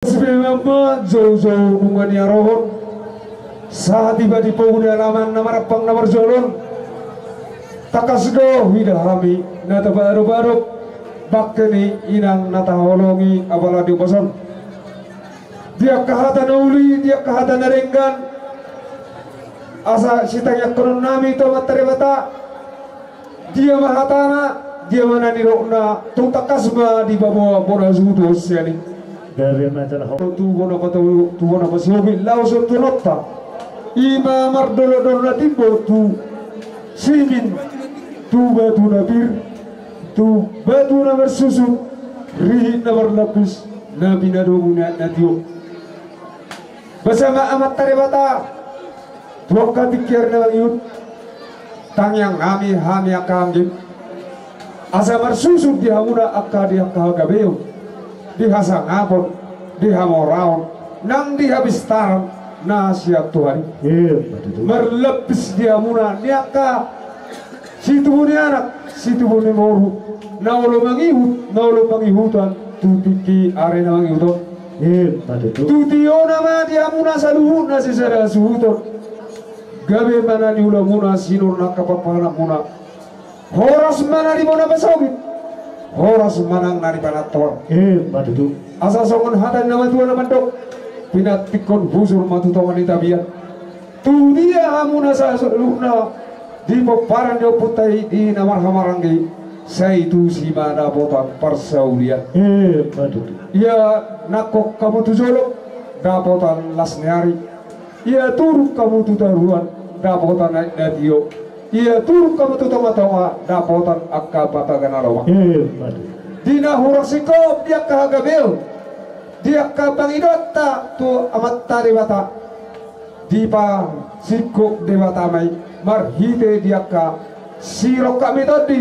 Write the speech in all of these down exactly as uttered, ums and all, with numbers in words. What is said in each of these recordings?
Sipemamma joujou nunga niarohon. Sahat iba di pogu ni alaman na marampang na marjolo on. Tangkas do huida hami na tapaadop-adop bangke ni inang na taholongi apala di ombas on. Di angka hata na uli, di angka hata na denggan, asa sitangiangkonon nami tu Amanta Debata. Dia ma hatana, dia ma na nidokna, tung tangkas ma dipaboa bona suhut on sian i. Gabe ma jala ho. Tu bona pato, tu bona pasiogit laos on tu nonta. I ma mardolok-dolok na timbo tu simin, tu batu na pir, tu batu na marsusun, rihit na marlapis, na pinadomu ni aek na tio. Basa ma Amanta Debata tu angka tingki ari na mangihut, tangiang hami, hami angka anggim, asa marsusun di hamuna angka, di angka hagabeon, di hasangapon, di hamoraon, nang di hapistaran na sian Tuhan i. Iya, betul. Marlapis di hamuna ni angka situbu ni anak, situbu ni boru, na olo mangihut, na olo mangihutan tu tingki ari na mangihut on. Iya, betul. Tu tiona ma di hamuna saluhutna sisada hasuhuton. Gabe ma na niulamuna, sinur na angka parpanganmuna. Horas ma na di bona pasogit, horas ma nang na di panantuan. Iya, betul. Asa songon hata ni na matua na mandok, pinantikhon husur ma tu tonga ni tapian. Tu dia hamuna saluhutna di pomparan ni ompunta i, di na marhahamaranggi, sai tusi ma dapotan parsaulian. Iya, betul. Ia nangkok hamu tu jolo, dapotan las ni ari. Ia turuk hamu tu toruan, dapotan aek na tio. Ia turuk hamu tu tongatonga, dapotan angka bataga na lomak. Iya, betul. Di na hurang singkop di angka hagabeon, di angka pangidoanta tu Amanta Debata, dipasingkop Debata ma i marhite di angka sirongkap ni tondi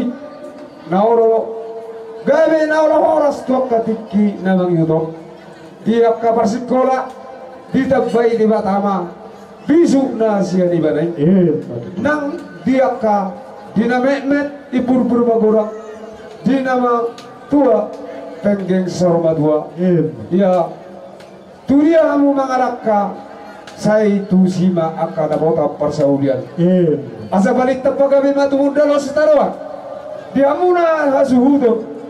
na olo, gabe na olo horas tu angka tingki na mangihut on. Di angka parsingkola ditambai Debata ma bisuk na sian ibana i. Iya. Nang di angka di na metmet i purbur magodang, di na matua penggeng saur matua. Iya. Ia tu dia hamu mangalangka, sai tusi ma angka dapotan parsaulian. Iya. Asa balintang pagabe ma tumundalhon sitadoan di hamuna hasuhuton.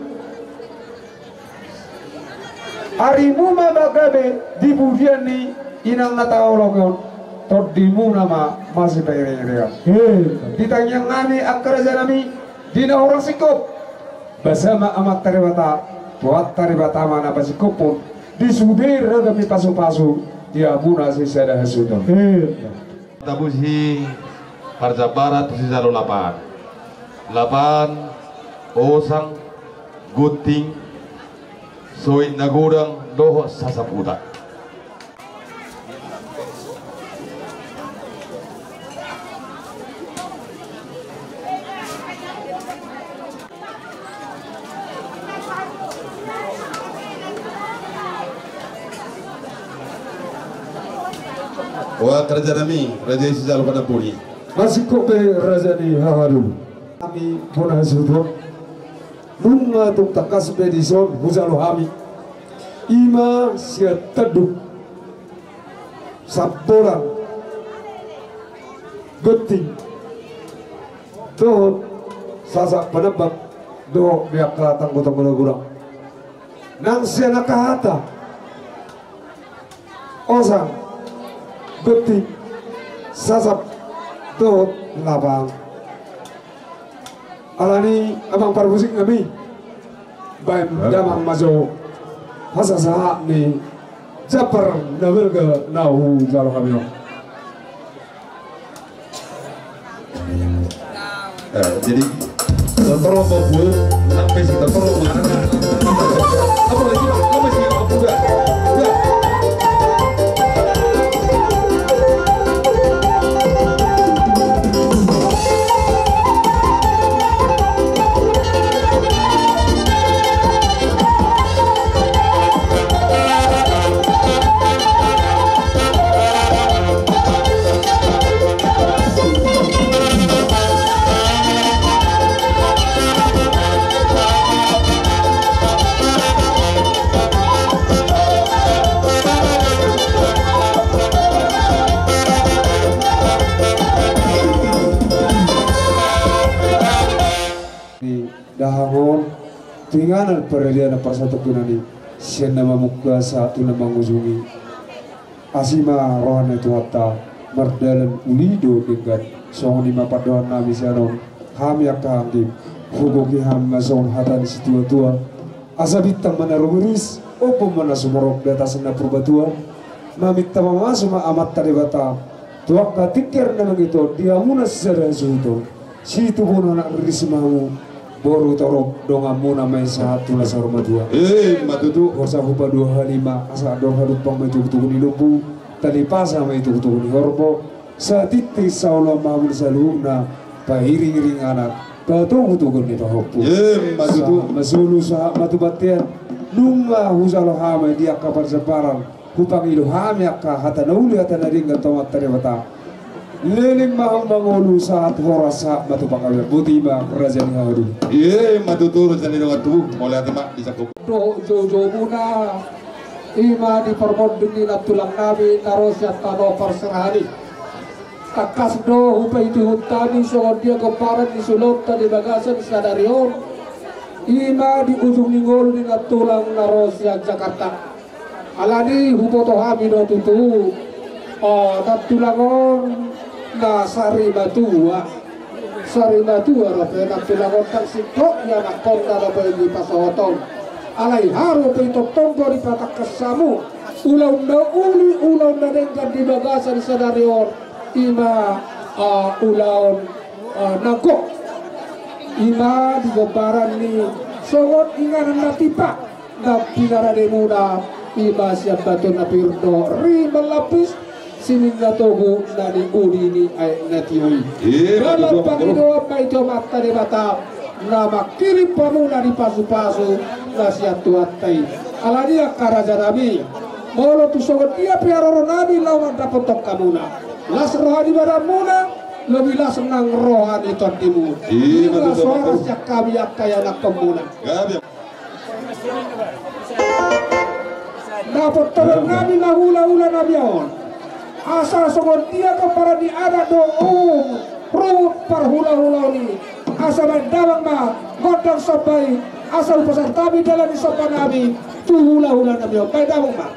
Arimu ma gabe di pudian ni inang na taolongi on, tondimuna ma masipairingiringan. Iya. Di tangiang nami angka raja nami, di na hurang singkop, basa ma Amanta Debata, Tuhanta Debata ma na pasingkophon di sude ragam ni pasupasu di hamuna sisada hasuhuton. Iya. Tabusi parjambaran tu sijalo lapaan. Lapaan, osang, gunting, soit na godang dohot sasap uta. Oa raja nami, raja i sijalo panamboli. Masingkop be raja ni hahaduhut. Hami bona hasuhuton. Nunga tung tangkas be dison hujalo hami. I ma sian tanduk, samboran, gunting, dohot sasap panambak, dohot di angka tanggotanggo na godang. Nang sian angka hata, osang, gunting, sasap, dohot lapaan. Alani amang parmusik nami, baen damang ma jo hasasahat ni jambar na balga na hujalo hami on. Eh, jadi, torop ma, Bu, sampai si torop ma. Apa lagi, Pak? Apa sih? Apa udah? Udah. Inganan paradiana parsatongkinan i, sian na mamungka sahat tu na mangujungi. Asi ma roha ni Tuhanta, mardalan uli do denggan. Songon i ma pandohan nami sian on, hami angka hakim, huboki hami ma songon hata ni situatua. Asa bintang ma na rumiris, ombun ma na sumorop di atas na purbatua. Maminta mamasu ma Amanta Debata tu angka tingki na mangihut on, di hamuna sisada hasuhuton. Situbu ni anak riris ma hamu, boru torop donganmuna ma i sahat tu na saur matua. Ima tutu. Hosa hupaduahali ma, asa andor hadumpang ma i togutogu ni lombu, tali pasa ma i togutogu ni horbo, satintin saoloan ma hamu di saluhutna, pairingiring anak, patogutogu ni pahompu. Ima tutu. Sahat ma solu sahat ma tu bontean, nunga hujalo hami di angka parjambaran, hupangido hami angka hata na uli hata na denggan tu Amanta Debata. Leleng ma hamu mangolu sahat horas sahat ma tu panggabean. Boti ma raja ni hahaduhut. Ima tutu raja ni dongan tubu. Mauliate ma di sangkop. Dohot joujoumuna, ima di parmonding ni nantulang nami na ro sian tano parserahan i. Tangkas do hupaihutihut hami songon dia gomparan ni sulaonta di bagasan sadari on. Ima di ujung ni ngolu ni nantulang na ro sian Jakarta. Alani huboto hami do tutu, o, nantulang on na sarimatua. Sarimatua dope nantulang on, ndang singkop ianakhonna dope dipasohot on. Alai haru pe i tongtong do dipatangkas hamu ulaon na uli, ulaon na denggan di bagasan sadari on, ima, a, ulaon, a, na gok. Ima di gomparan ni songon inganan na tipa na pinarademuna, ima sian Batu na Pir do rimallapis, sining na togu na niuli ni aek na tio i. Ima tutu. Dalan pangidoan ma i tu Amanta Debata na mangkirim hamuna di pasupasu na sian Tuhanta i. Alani angka raja nami, molo tung songon dia pe haroro nami laho mandapothon hamuna, las roha ni badanmuna, lobi las nang roha ni tondimu. Ima tutu. Ima so horas sian hami angka ianakhonmuna. Gabe. Dapothon nami ma hulahula nami on, asa songon dia gomparan ni adat dohot ruhut parhulahulaon i. Asa baen damang ma gondang somba i, asa hupasahat hami dalan ni somba nami tu hulahula nami on. Baen damang ma.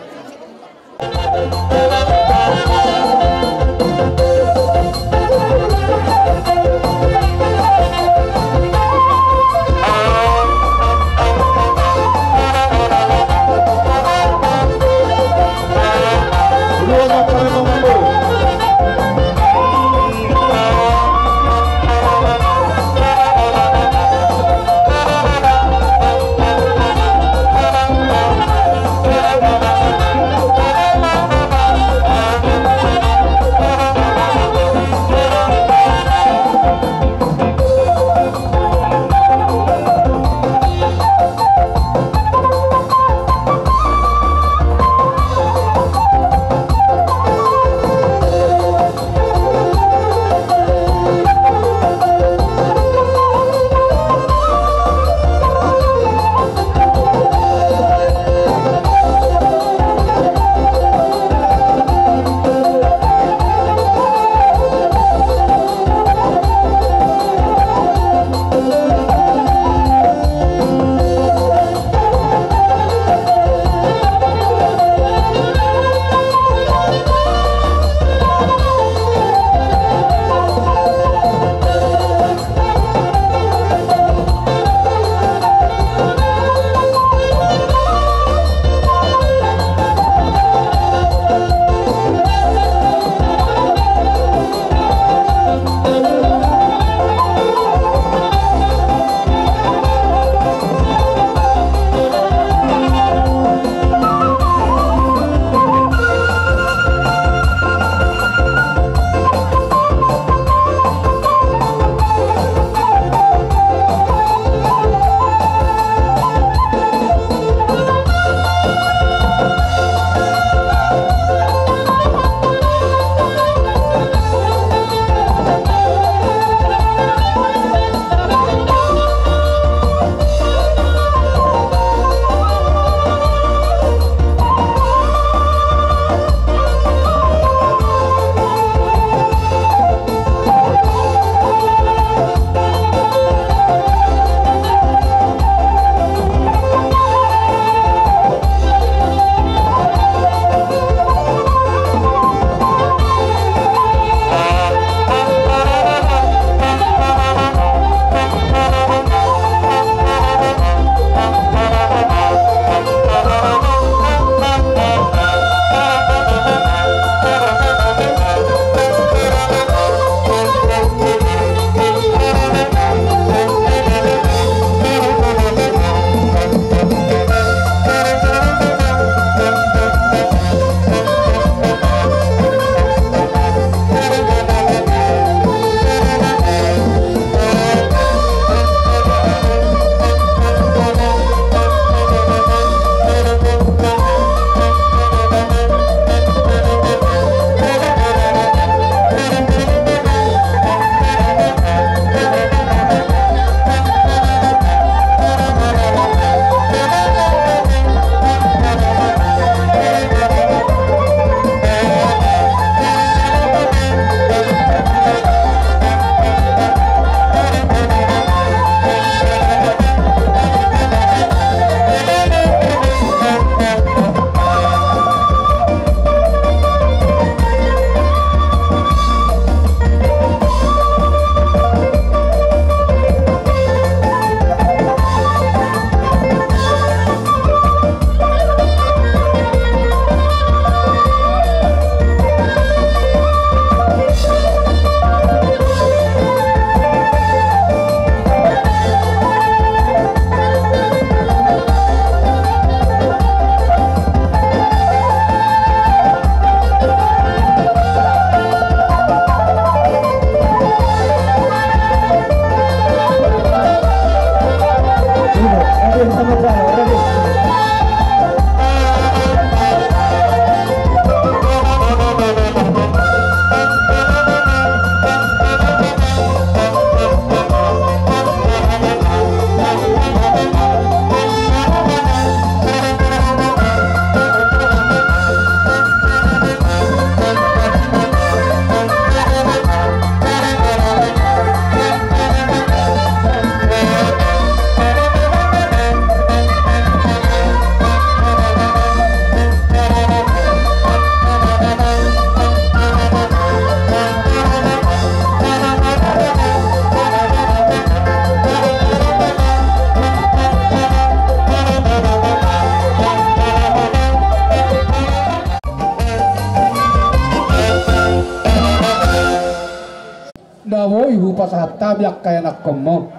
Pasahat hami angka ianakkonmu.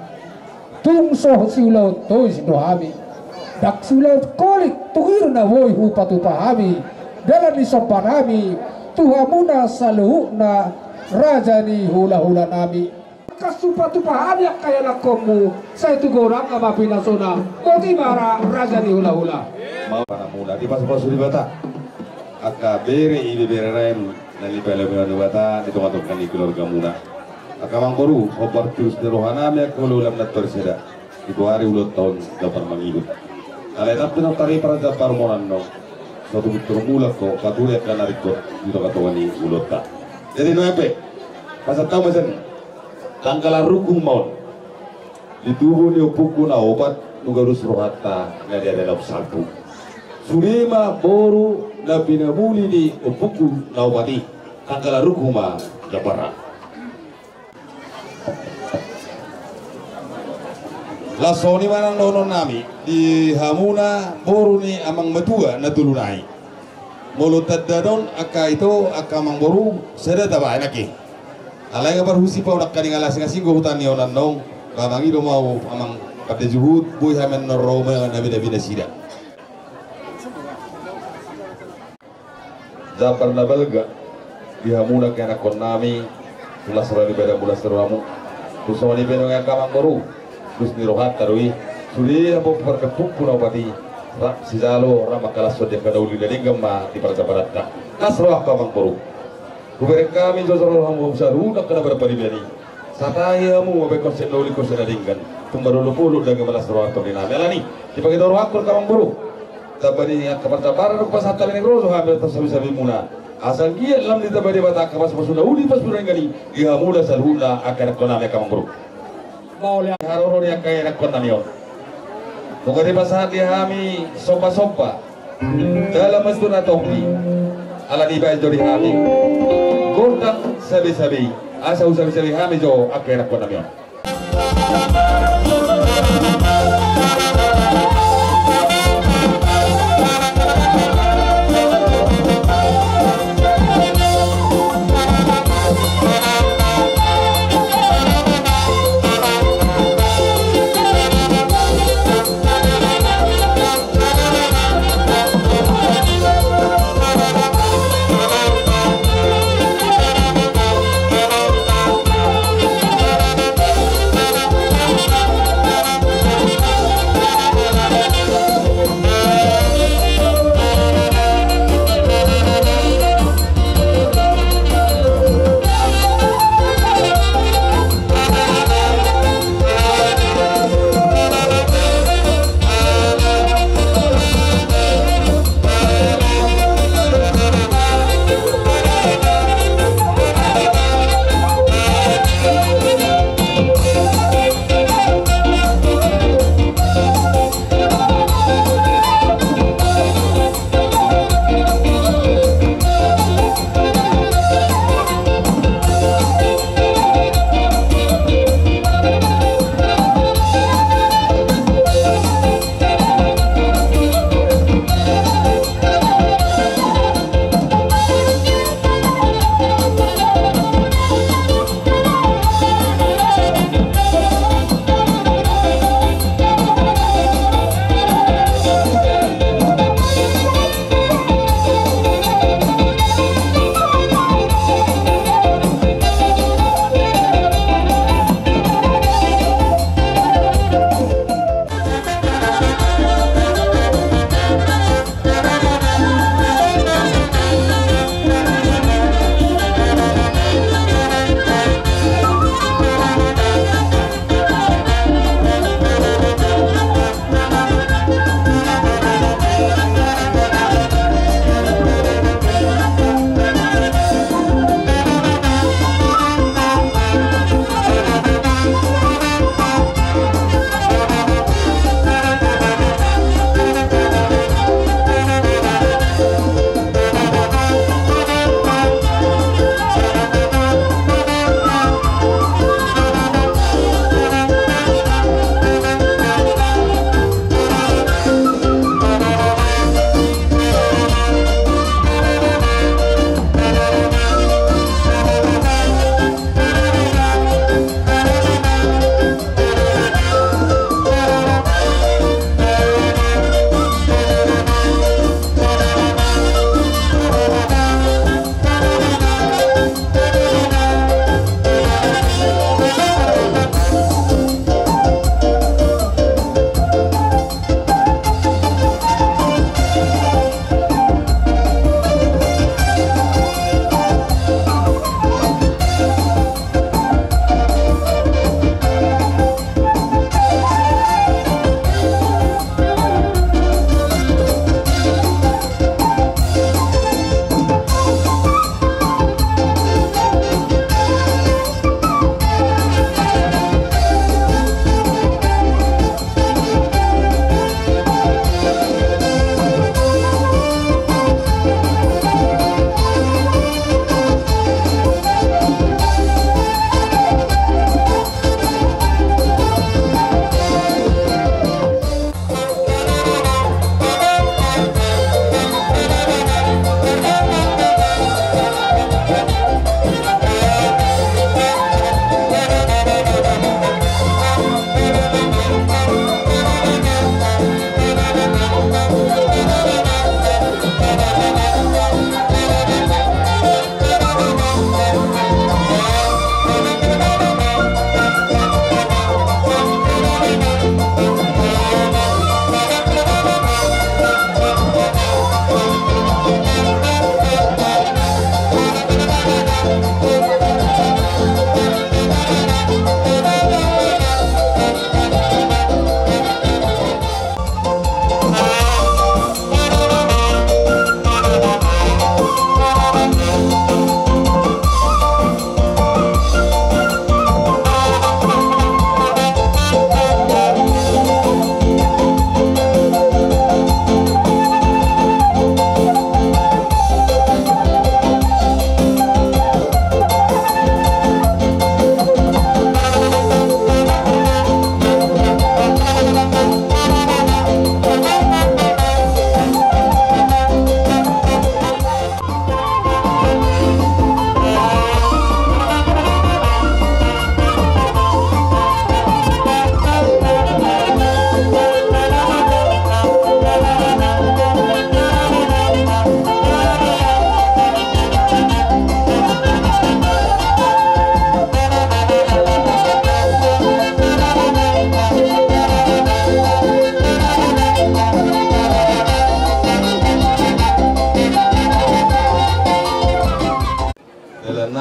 Tung so siulaon tois do hami, ndang siulaon kolik, tung i do na boi hupatupa hami dalan ni somba nami tu hamuna saluhutna raja ni hulahula nami. Kas hupatupa hami angka ianakkonmu, sai tu godang ma pinasona, boti ma ra-, raja ni hulahula. Mau panamuna dipasupasu Debata angka bere, ibebere, raja na nipalehon Debata di tongatonga ni keluargamuna. Angka amangboru, hombar tulus ni rohanami angka ulaon na tor sada. Di ari ulang tahun dapat mangihut. Alai tapi na tari para jabar monanno. Satu betul mulak ko paturi angka na ringkot di tongatonga ni ulaonta. Jadi nuaeng pe, pasahat hami ma sian tanggalan rungkung ma on. Di tubu ni ompungku na opat, nunga dos rohanta na di ari na salpu. Sude ma boru na pinamuli ni ompungku na opat i, tanggalan rungkung ma jambarna. Laos songon i ma nang dohononnami di hamuna boru ni amang matua na tolu nai. Molo tanda on angka ito, angka amangboru, sada tabaen ake. Alai nga parhusi pa on angka ningal asing-asing do huta ni on annon. Ba mangido ma au amang pande juhut, boi hami annon ro ma na binabi nasida. Jambar na balga di hamuna angka ianakkonnami. Las roha ni badanmu, las rohamu. Tung songon i pe nuaeng angka amangboru, dos ni rohanta do i. Sude hamu pardampungku na opat i, rap sijalo, rap mangkalashon di angka na uli na denggan ma di parjabaranta. Las roha angka amangboru. Hubereng hami jojor rohamu, hamu saluhut angka na marpariban i. Satahi hamu mambaen konsep na uli, konsep na denggan. Tung marolopolop daging ma las roha antong ninami. Alani, dipangida rohangku angka amangboru. Tamba ni angka parjabaran do hupasahat hami naeng ro jo hami tu sabisabimuna. Asa anggiat lam ditamba Debata angka pasupasu na uli, pasupasu na denggan i di hamuna saluhutna angka ianakkonnami angka amangboru. Mauliate. Haroro ni angka ianakkonnami on. Nunga dipasahat di hami sombasomba. Dalam bentuk na tonggi. Alani dibaen jo di hami gondang sabesabe i. Asa husabesabe hami jo angka ianakkonnami on.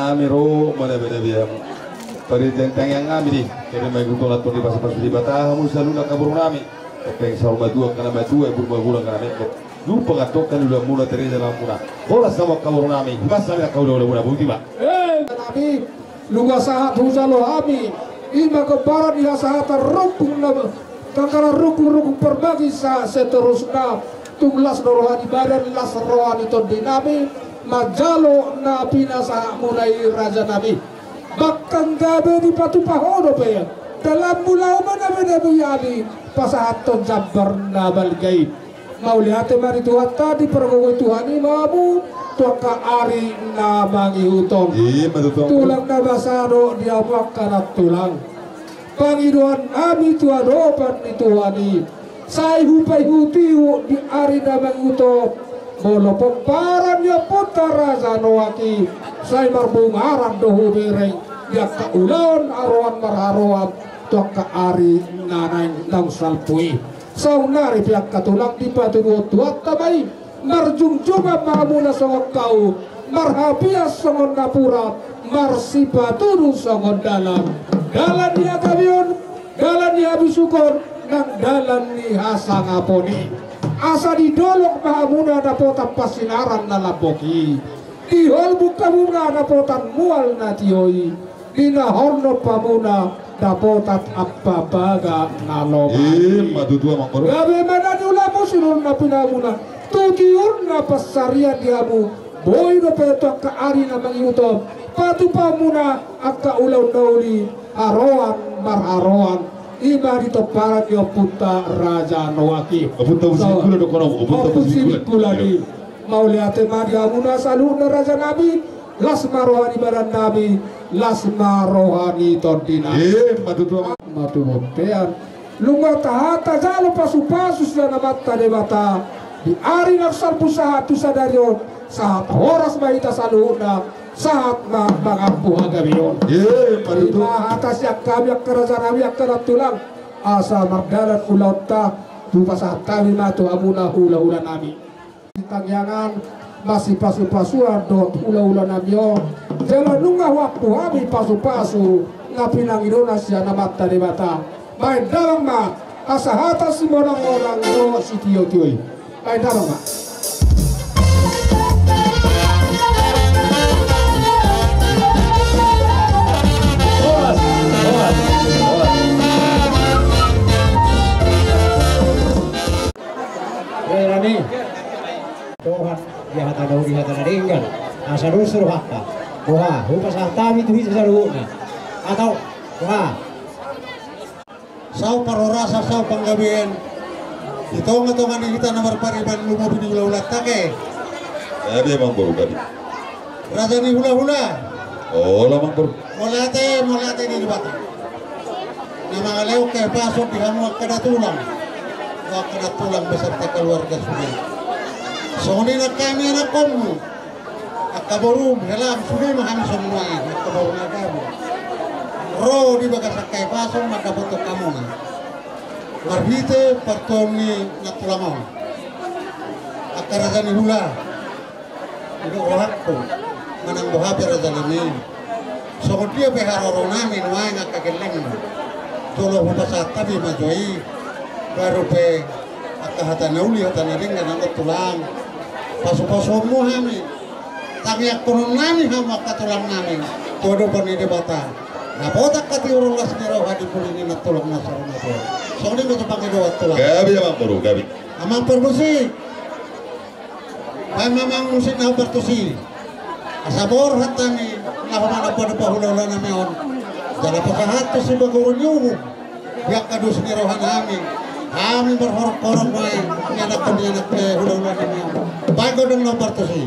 Hami ro manabenabe hamu. Paritangiangan nami di, jadi mangihut on antong dipasupasu Debata hamu saluhutna angka boru nami. Hepeng saur matua angka na matua, ibur matua angka na mekko. Jumpa antong angka na ulaonmuna, terida na ulaonmuna. Horas hamu angka boru nami, ibas hami angka ulaonmuna, boti ma. Eh, nami, nunga sahat hujalo hami, ima gombaran ni hasahatan rungkung na, tangkaran rungkung-rungkung parbagi sa-, seterusna, tung las do roha ni badan, las roha ni tondi nami, manjalo na pinasahatmuna i raja nami. Mangkang gabe dipatupa ho dope, dalanmu laho manabenabe i, pasahathon jambar na balga i. Mauliate ma di Tuhanta, dipargogoi Tuhan i ma hamu tu angka ari na mangihut on. Ima tutu. Tulang na basa do di hamu angka nantulang. Pangidoan nami tu adopan ni Tuhan i, sai hupaihutihut di ari na mangihut on, molo pomparan ni ompunta Raja Noak i, sai marbungaran do hubereng di angka ulaon haroan marharoan tu angka ari na naeng naung salpu i. Saonari pe angka tulang, dipatuduhon Tuhanta ma i, marjungjungan ma hamuna songon hau, marhapian songon napuran, marsipatudu songon dalan. Dalan ni hagabeon, dalan ni habisuhon, nang dalan ni hasangapon i. Asa didolok ma hamuna dapotan parsinaran na lambok i. Diholbung hamuna dapotan mual na tio i. Dinahornop hamuna dapotan ampapaga na lomak i. Ima tutu, amang boru. Gabe ma na niulamu, sinur na pinahanmuna, tu tiur na pansarian di hamu. Boi dope tu angka ari na mangihut on patupaonmuna angka ulaon na uli haroan marharoan. Ima di pomparan ni ompunta Raja Noak i. Ompunta Ompung Singkula do kono, Ompunta Ompung Singkula. Singkula i. Mauliate ma di hamuna saluhutna raja nami, las ma roha ni badan nami, las ma roha ni tondi nami. Ima tutu, amang. Ma tu bontean. Nunga tahatajalo pasupasu sian Amanta Debata di ari na salpu sahat tu sadari on, sahat horas ma hita saluhutna, sahat ma mangampu hagabeon. Ima tutu. Ima hata sian hami angka raja nami, angka nantulang, asa mardalan ulaonta, hupasahat hami ma tu hamuna hulahula nami. Tangiangan, masipasupasuan dohot hulahula nami on. Jala nunga huampu hami pasupasu na pinangidona sian Amanta Debata. Baen damang ma hasahatan simonang-monang dohot sitiotio i. Baen damang ma. Rerani. Tuhan, dia hata daudi hata na denggan. Asa dos rohanta. Boha, hupasahat hami tu hita saluhutna. Atau, boha. Saut parhorasan, saut panggabean. Di tongatonga ni hita na marpariban, lumobi di hulahulanta ke. Gabe, amang boru, gabe. Raja ni hulahula. Olo, amang boru. Mauliate, mauliate di Debata. Na mangalehon kehipason di hamu angka datulang. Angka datulang beserta keluarga sude. Songon i nang hami anakkonmu. Angka borum, helam, sude ma hami songon i, angka borum na gabe. Ro di bagasan kehipason mandapothon hamuna. Marhite partuaon ni nantulang on. Angka raja ni hula. Didok rohangku, manang boha pe raja nami. Songon dia pe haroro nami nuaeng angka gellengna. Jolo hupasahat hami ma jo i. Baru pe angka hata na uli, hata na denggan, amang tulang. Pasupasuonmu hami. Tangiangkonon nami hamu angka tulang nami. Tu adopan ni Debata. Dapotan hatiuron, las ni roha, di pudi ni nantulang na saur matua. Songon i ma jo pangidoan tulang. Gabe, amang boru, gabe. Amang parmusik. Baen ma amang musik na hombar tusi. Asa borhat hami laho mandapothon hulahula nami on. Jala pasahathon sipaboru ni uhum di angka dos ni roha nami. Hami marhorong-horong ma i, ianakhon ni anak ni hulahula nami on. Baen gondang na hombar tusi.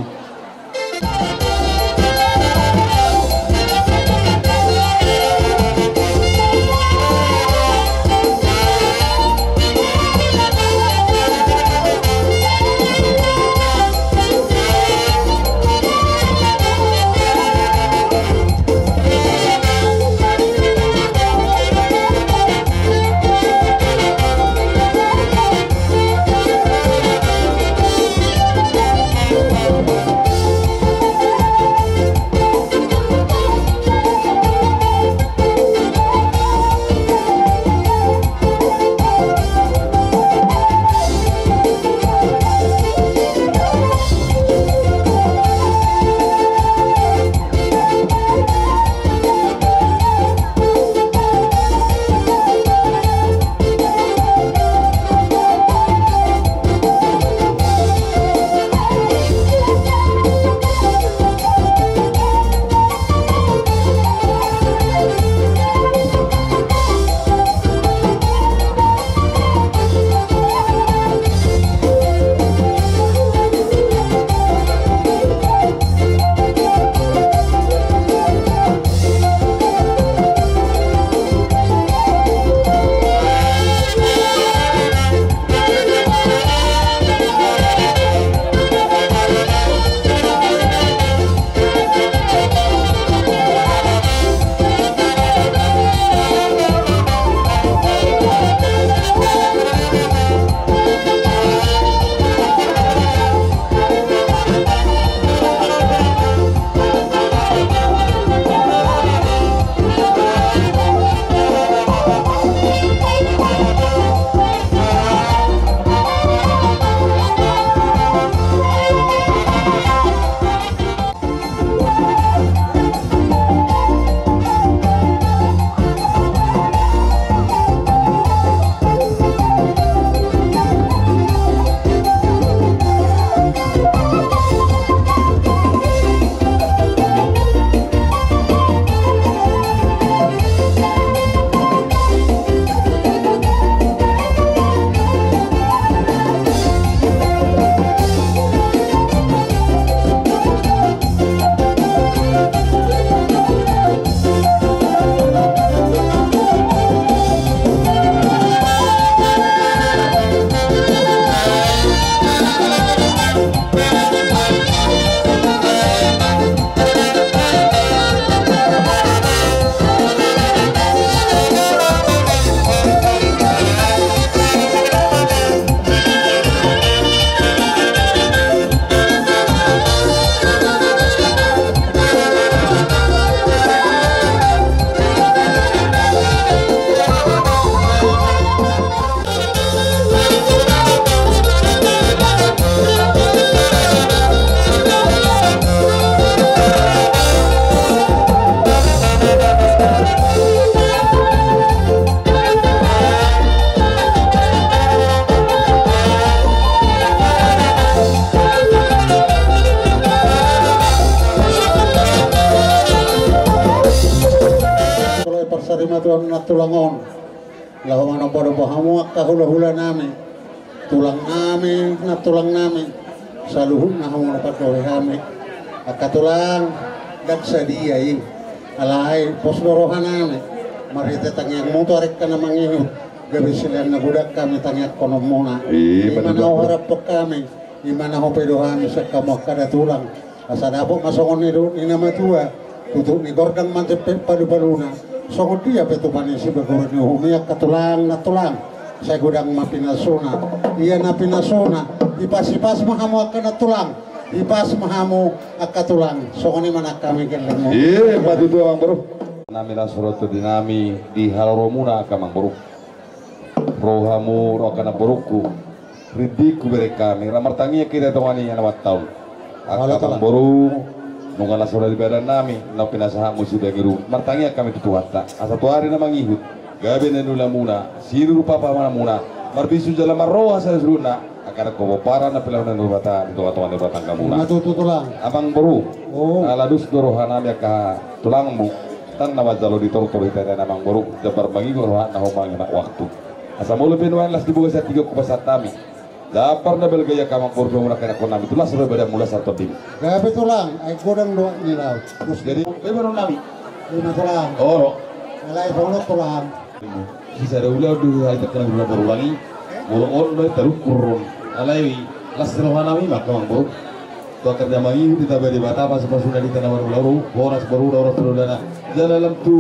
Mulai parsarimatua na tulang on. Laho manomba-nomba hamu angka hula-hula nami, tulang nami, nantulang nami, saluhutna hamu na pandohot hami. Angka tulang, ndang sadia i. Alai pos do roha nami, marhite tangiangmu tu ari angka na mangihut, gabe silean na godang hami tangiangkononmuna. I ma na huharapkon hami. I ma na hupedo hami sian hamu angka na tulang, asa dapot ma songon nidok ni na matua, tutup ni gordang ma jempek palu-paluna, songon dia pe tupa ni sibagoran ni uhum i angka tulang, nantulang, sai godang ma pinasuna. Ia na pinasuna, hipas-hipas ma hamu angka nantulang, hipas ma hamu angka tulang, songon i ma nang hami gellengmu. I ma tutu amang boru. Nami las ro tu di nami di haroromuna angka amang boru. Ro hamu, ro angka namborungku, ringgit hubereng hami, ra martangiang hita tongon i na mantau. Angka amang boru, nunga las ro di badan nami, na pinasahatmu sidahiru, martangiang hami tu Tuhanta, asa tu ari na mangihut, gabe na niulamuna, sirirupa pamanamuna, marbinsu jala marroha saluhutna, angka na pomparan na pinarade ni Debata di tonga-tonga ni rumah tanggamuna. Ima tutu tulang. Amang boru, ala dos do roha nami angka tulangmu. Ndang na manjalo di tortor hita, inna amang boru, jambar mangigo rohana, hohom mangimak waktu. Asa molo pe nuaeng las di bagasan tingki on hupasahat hami, jambar na balga i angka amang boru, dohonon ni angka anakkon nami, tu las roha badanmu, las roha tondimi. Gabe tulang, ai godang do ni laut. Jadi, gabe boru nami. Ima tulang. Olo. Alai songon on tulang. Sisada ulaon do hita angka na boru nami. Molo on do tarungkul on. Alai las roha nami ma angka amang boru. Tu angka na mangihut, ditamba Debata pasu-pasuna di tano on, horas boruna, horas hulahulana. Jala lam tu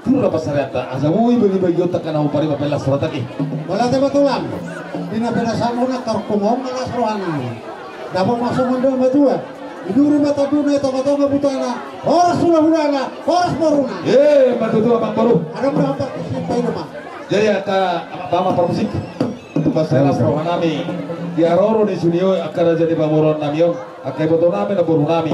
turna pansarianta, asa boi bagi-bagionta angka na hombar i, mambahen las rohanta i. Mauliate ma tulang. Di na pinasahatmuna angka rungkung on ma las roha nami. Dapot ma songon nidok ni na matua. Di duru ma tonduna, di tonga-tonga butana, horas hulahulana, horas boruna. I ma tutu amang boru. Adong do hata, sipaida ma. Jadi angka amang parmusik, tumpak sai las roha nami di haroro ni sude on, angka raja ni pamoruon nami on, angka iboto nami, namboru nami.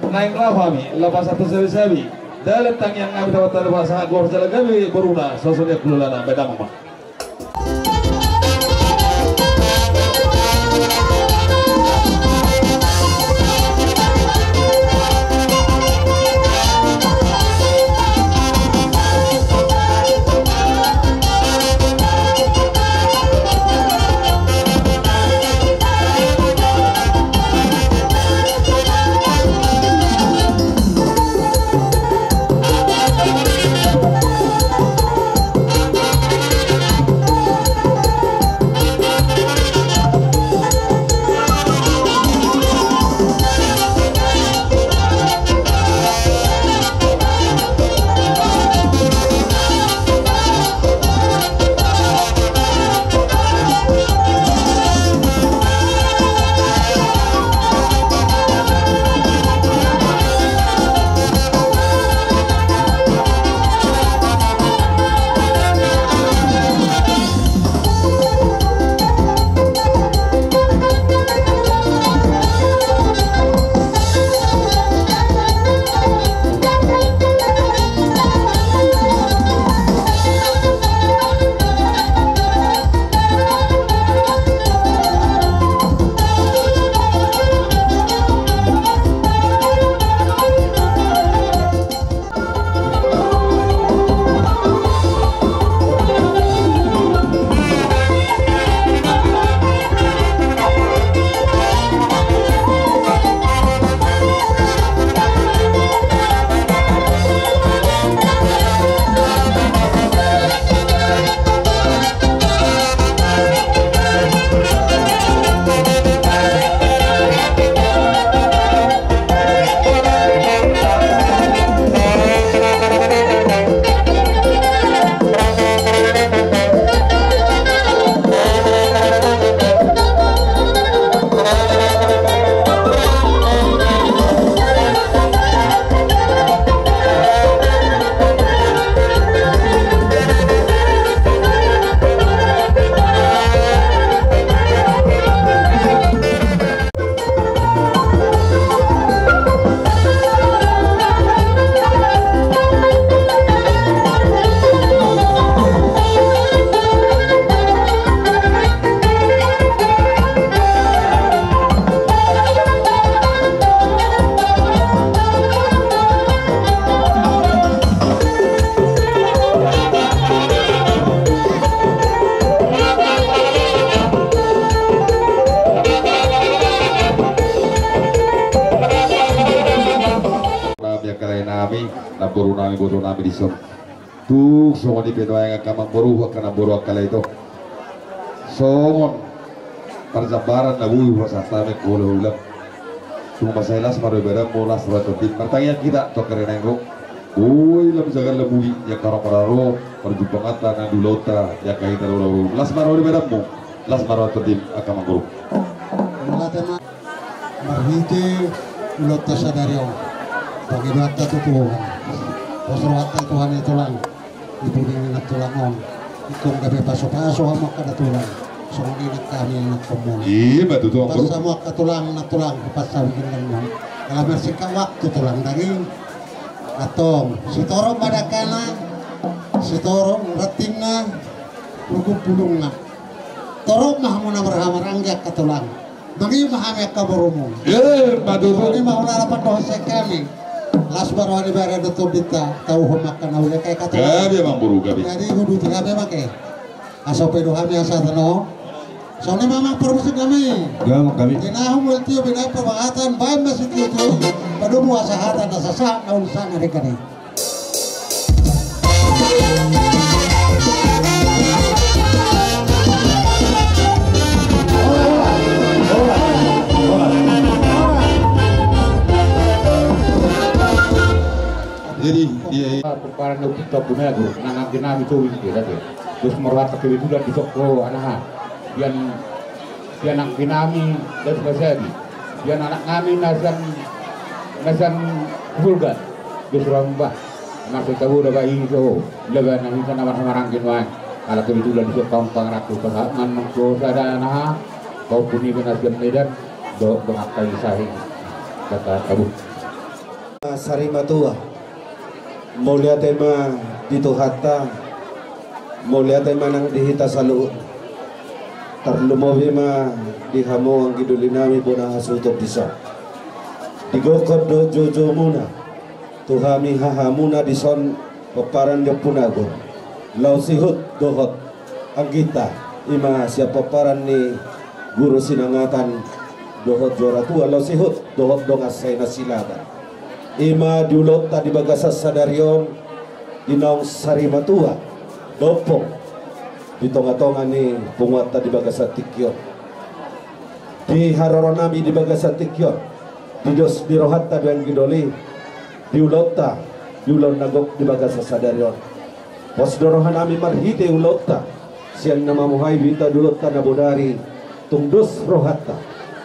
Naeng laho hami, laho pasahat tu sabe-sabe. Dalan tangiang nami, dalan tangiang nami, pasahat goar jala gabe boruna, songon i hulahulana, bahen damang ma. Nami, namboru nami, boru nami dison. Tung songon i pe nuaeng angka amangboru, angka namboru, angka lae, ito. Songon parjambaran na boi hupasahat hami, angka hulahula. Tung mansai las ma roha ni badanmu, las ma roha ni tondim. Martangiang hita tu angka ari na naeng ro. Boi lam sagal lam uli, ia karong mararo, parjumpanganta nang di ulaonta, ia angka hita laulahula. Las ma roha ni badanmu, las ma roha ni tondim, angka amangboru. Marhite ulaonta sadari on, pangidoanta tu Tuhan. Pos rohanta tu Tuhan, i tulang, di pudi ni nantulang on. Ingkon gabe pasupasu hamu angka datulang, songon i nang hami anakkonmuna. Ima tutu, amangboru. Hupansa hamu angka tulang, nantulang, hupansa hamu ginjangmu. Ala marsingkat waktu, tulang, daging. Antong, sitorop ma dangkana, sitorop rantingna, rungkun pudungna. Torop ma hamu na marhahamaranggi, angka tulang. Mangihut ma hami, angka borumu. Ima tutu. Ima hula na pandohan sian hami. Las ma roha ni badan dohot tondinta, tauhon ma angka na uli, angka tulang. Gabe, amangboru, gabe. Jadi huduti hami ma ke. Asa pe do hami asa tano. Songon i ma, amang parmusik nami. Gabe, gabe. Tinahu mulai tio bina pemahatan, baen ma sitio-tio. Padomu asa hata na sasahat, na uli sahat, na denggan i. Jadi, iya, iya. Pomparan na umpit tu Ampunagu, nang anggi nami Towi, iya, tadi. Terus marwata kebetulan di Soko, anaha. Pian Pian anggi nami das masadi. Pian anak nami na sian, na sian Bulga. Dos roham bah. Masa tabo da ba iso. Lega na hita na marhamaranggi nuaeng. Ala kebetulan di so taon pangarakku pasahat manang so sada na. Kau pun iba na sian Medan. Dohot dongan ta i Sahing. Kata tabo. Sarimatua. Mauliate ma di Tuhanta, mauliate ma nang di hita saluhut. Tarlumobi ma di hamu anggi doli nami bona hasuhuton dison. Di gokhon dohot joujoumuna, tu hami hahamuna dison pomparan ni Ampunagu. Laos ihut dohot angginta, ima sian pomparan ni Guru Sinangatan dohot Juara Tua, laos ihut dohot dongan sae na silaban. Ima di ulaonta di bagasan sadari on, di naung sarimatua, dompong, di tongatonga ni punguanta di bagasan tingki on. Di haroro nami di bagasan tingki on, di dos ni rohanta do anggi doli, di ulaonta, di ulaon na gok di bagasan sadari on. Pos do roha nami marhite ulaonta, sian na mamuhai do hita di ulaonta na bodari, tung dos rohanta,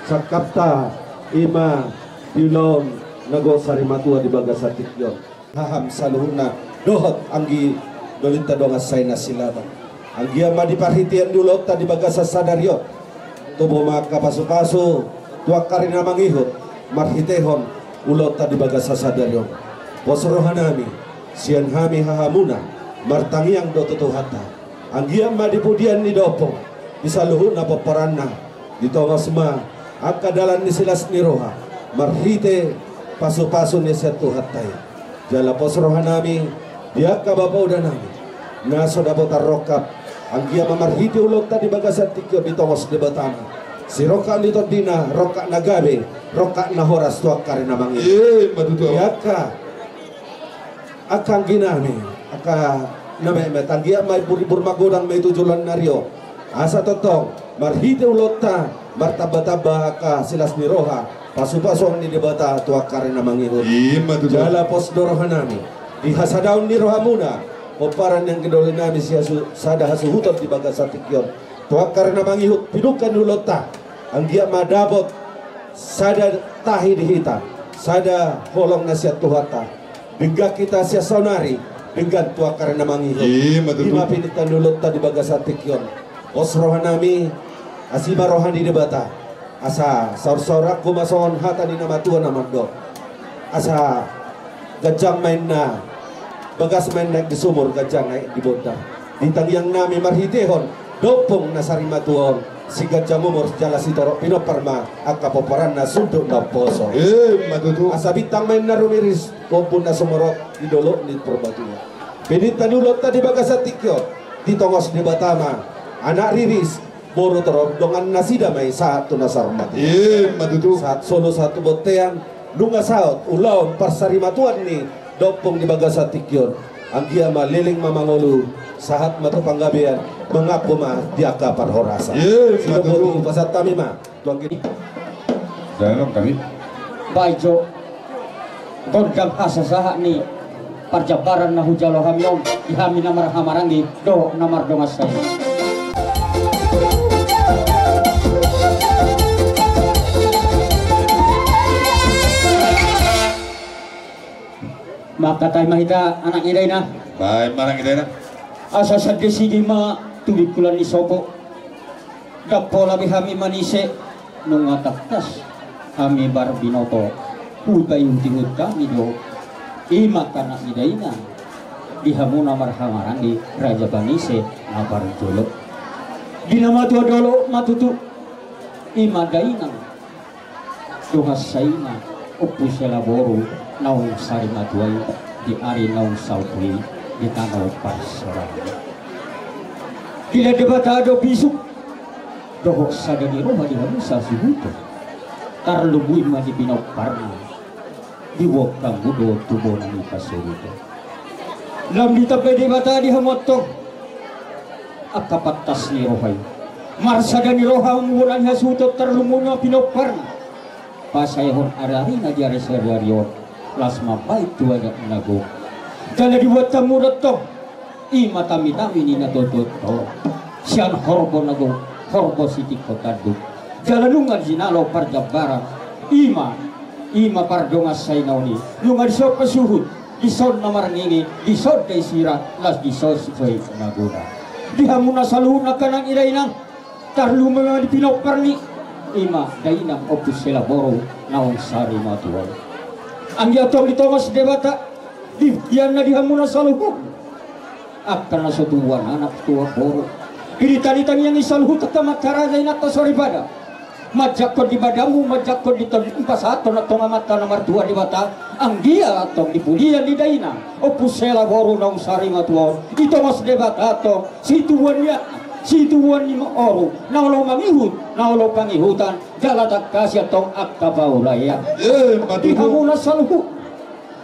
sangkapta ima di ulaon na gok sarimatua di bagasan tingki on. Haham saluhutna, dohot anggi dolinta dongan sae na silaban. Anggiat ma di parhitean ni ulaonta di bagasan sadari on, tubu ma angka pasupasu tu angka ari na mangihut, marhitehon ulaonta di bagasan sadari on. Pos roha nami, sian hami hahamuna, martangiang do tu Tuhanta. Anggiat ma di pudian ni dompong, di saluhutna pomparanna, ditongos ma angka dalan ni silas ni roha, marhite pasupasu ni sian Tuhanta i. Jala pos roha nami, di angka bapauda nami, na so dapotan rongkap, anggiat ma marhite ulaonta di bagasan tingki on ditongos Debata ma. Sirongkap ni tondina, rongkap na gabe, rongkap na horas tu angka ari na mangihut. Ima tutu. Di angka angka anggi nami, angka na metmet, anggiat ma ibur-ibur magodang ma i tu joloan ni ari on. Asa tongtong, marhite ulaonta, martambatamba angka silas ni roha, pasupasuon ni Debata tu angka ari na mangihut. Ima tutu. Jala pos do roha nami, di hasadaon ni rohamuna, pomparan ni anggi doli nami sian su-, sada hasuhuton di bagasan tingki on. Tu angka ari na mangihut, pidungka ni ulaonta, anggiat ma dapot sada tahi di hita, sada holong na sian Tuhanta. Denggan hita sian saonari, denggan tu angka ari na mangihut. Ima tutu. Ima pinta ni ulaonta di bagasan tingki on. Pos roha nami, asi ma roha ni Debata. Asa saursaurangku ma songon hata ni na matua na mandok. Asa ganjang ma inna, bagas ma inna di sumur, ganjang ma inna di bondar. Di tangiang nami marhitehon dompong na sarimatua on, siganjang umur jala sitorop pinompar ma angka pomparanna sundut na umposo. Ima tutu. Asa bintang ma inna rumiris, ombun na sumorop di dolok ni Purbatua. Pinta ni ulaonta di bagasan tingki on, ditongos Debata ma anak riris, boru torop, dongan nasida ma i sahat tu na saur matua. Ima tutu. Sahat solu sahat tu bontean, nunga saut ulaon parsarimatuan ni Dompung di bagasan tingki on, anggia ma leleng ma mangolu, sahat ma tu panggabean, mangampu ma di angka parhorasan. Ye, sidok ma tutu. Pasahat hami ma tu anggi. Dalam kami. Baik jo. Gondang hasasahat ni parjambaran na hujalo hami on, di hami na marhahamaranggi dohot na mardongan saingan. Mangkatai ma hita anak ni dainang. Baen ma anak ni dainang. Asa sandisigi ma tu bingkulan ni sopo. Ndang pola be hami manise, nunga tangkas hami marbinoto. Huta i hutihut hami do. I ma anak ni dainang. Di hamu na marhahamaranggi raja panise na parjolo. Di na matua dolok ma tutu. I ma dainang. Dongan sainang, Ompu Sela boru naung sari matua i, di ari naung salpu i, di tano parsaoran. Dilehon Debata do bisuk dohot sada ni roha di hamu sasuhuton. Tarlumobi ma di pinomparna, diboan hamu do tu bona ni hasuhuton. Lam ditambai Debata di hamu antong angka pantas ni roha i. Marsada ni roha hamu bona ni hasuhuton, tarlumobi ma pinomparna. Pasaehon ari-arina di ari sadari on, laos mambahen tu adat na gok. Jala diboan hamu do antong i ma tami-tami ni natuatua on, sian horbo na gok, horbo sitingko tanduk. Jala nunga jinalo parjambaran, i ma, i ma pardongan sainang i, nunga dison pasuhut, dison na marnini, dison dai sira, laos dison sisoi na godang. Di hamu na saluhutna angka anak ni dainang, tarlumobi ma di pinomparni, i ma dainang Ompu Sela boru naung sari matua i. Anggiat tong ditongos Debata, di, di, na di hamu na saluhut. Angka na so tubuan anak tubuan boru. Di tangiang-tangiang ni saluhut angka amanta raja, inanta soripada. Manjangkon di badanmu, manjangkon di tondinmu, pasahathon antong amanta na martua Debata. Anggiat tong di pudian ni dainang Ompu Sela boru naung sari matua on, ditongos Debata tong situbuan ni anak, situbuan ni boru, na olo mangihut, na olo pangihutan, jala tangkasi antong angka paulaean. Eh, di hamu na saluhut.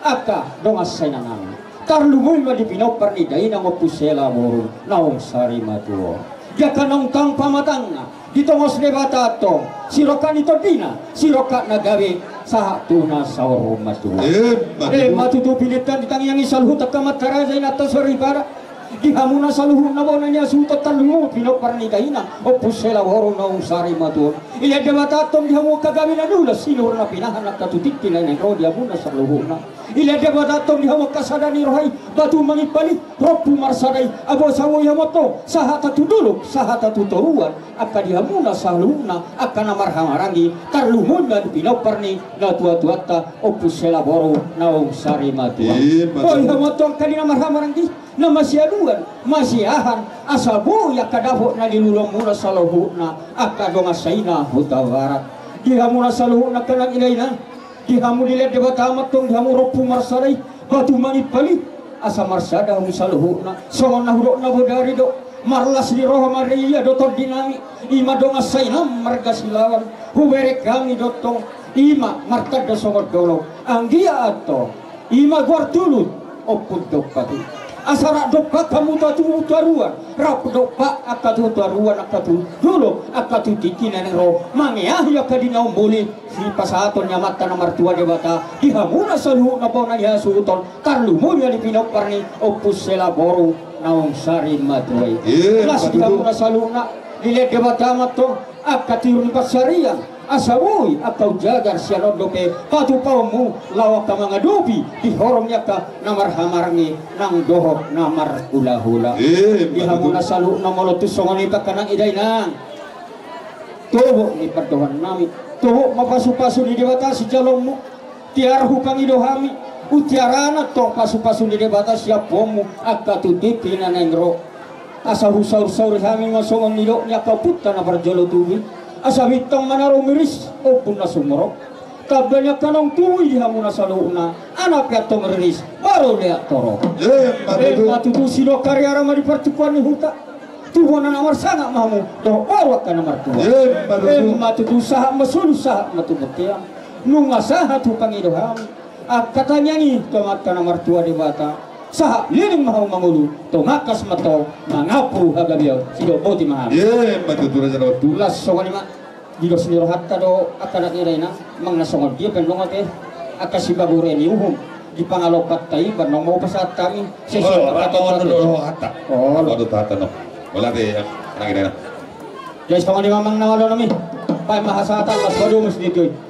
Angka dongan sainang nami, tarlumobi ma di pinompar ni dainang Ompu Sela boru naung sari matua on. Di angka naung taon pamatangna, ditongos Debata antong sirongkap ni tondina, sirongkap na gabe, sahat tu na saur matua. Emma tutu. Emma tutu. Pinangido ni tangiang ni saluhut angka amanta raja, inanta soripada. Di hamu na saluhutna bona ni hasuhuton, tarlumobi pinompar ni dainang Ompu Sela boru naung sari matua on. Dilehon Debata antong di hamu angka gabe na niula, sinur na pinahan, angka tutu tingki na naeng ro di hamu na saluhutna. Dilehon Debata antong di hamu angka sada ni roha i, batu mangimpali, rompu marsada i, asa boi hamu antong sahata tu dolok, sahata tu toruan. Angka di hamu na saluhutna, angka na marhahamaranggi, tarlumobi ma di pinompar ni natuatuanta Ompu Sela boru naung sari matua on. Emma tutu. Boi hamu antong angka di na marhahamaranggi, na masiaduan, masiahan, asa boi angka dapot na niluluanmuna saluhutna, angka dongan sainang Hutabarat. Di hamu na saluhutna angka anak ni dainang, di hamu dilehon Debata ma antong di hamu rompu marsada i, batu mangimpali, asa marsada hamu saluhutna. Songon na hudok na bodari do, marlas ni roha ma di ia do tondinami, i ma dongan sainang marga Silaban, hubereng hami do antong, i ma martanda songon dolok. Anggiat antong, i ma goar tulut, Ompu Dompak i. Asa rap dompak hamu tu toruan, rap dompak angka tu toruan, angka tu dolok, angka tu tingki na naeng ro, mangeahi angka di na umbuli, sipasahaton ni amanta na martua Debata, di hamu na saluhutna bona ni hasuhuton, tarlumobi ma di pinompar ni Ompu Sela boru naung sari matua i. Emma tutu. Las di hamu na saluhutna, dilehon Debata ma antong angka tiur ni pansarian, asa boi angka umjagar sian on dope patupaonmu, laho angka mangadopi di horong ni angka na marhahamaranggi nang dohot na marhulahula. Emma tutu. Di hamu na saluhutna molo tung songon i angka anak ni dainang, tobok ni pandohannami, tobok ma pasupasu ni Debata sijaloonmu. Tiar hupangido hami, hutiarana antong pasupasu ni Debata siampuonmu angka tu tingki na naeng ro. Asa husaursauri hami ma songon nidok ni angka ompunta na parjolo tubu i, asa bintang ma na ro miris, ombun na sumorop. Tamba ni angka naung tubu i di hamu na saluhutna, anak pe antong riris, marole antong torop. Emma tutu. Emma tutu. Sidok ari ara ma di partingkian ni huta, tu bona na marsangap ma hamu dohot boru angka na martua. Emma tutu. Emma tutu. Sahat ma solu, sahat ma tu bontean. Nunga sahat hupangido hami, Angka tangiang i tu Amanta na martua Debata, sahat leleng ma hamu mangolu, tongtong tangkas ma tong mangampehon hagabeon. Sidok boti ma hami. Emma tutu raja na martua. Las songon i ma. Di dos ni rohanta do angka na nida inang, manang na songon dia pe nang ate angka sibahen ni uhum di pangalompanta i, ba nang mau pasahat hami. Sesuai rohanta. Olo. Jadi songon i ma amang na malo nami. Baen ma hasahatan, las ma domus di tutu.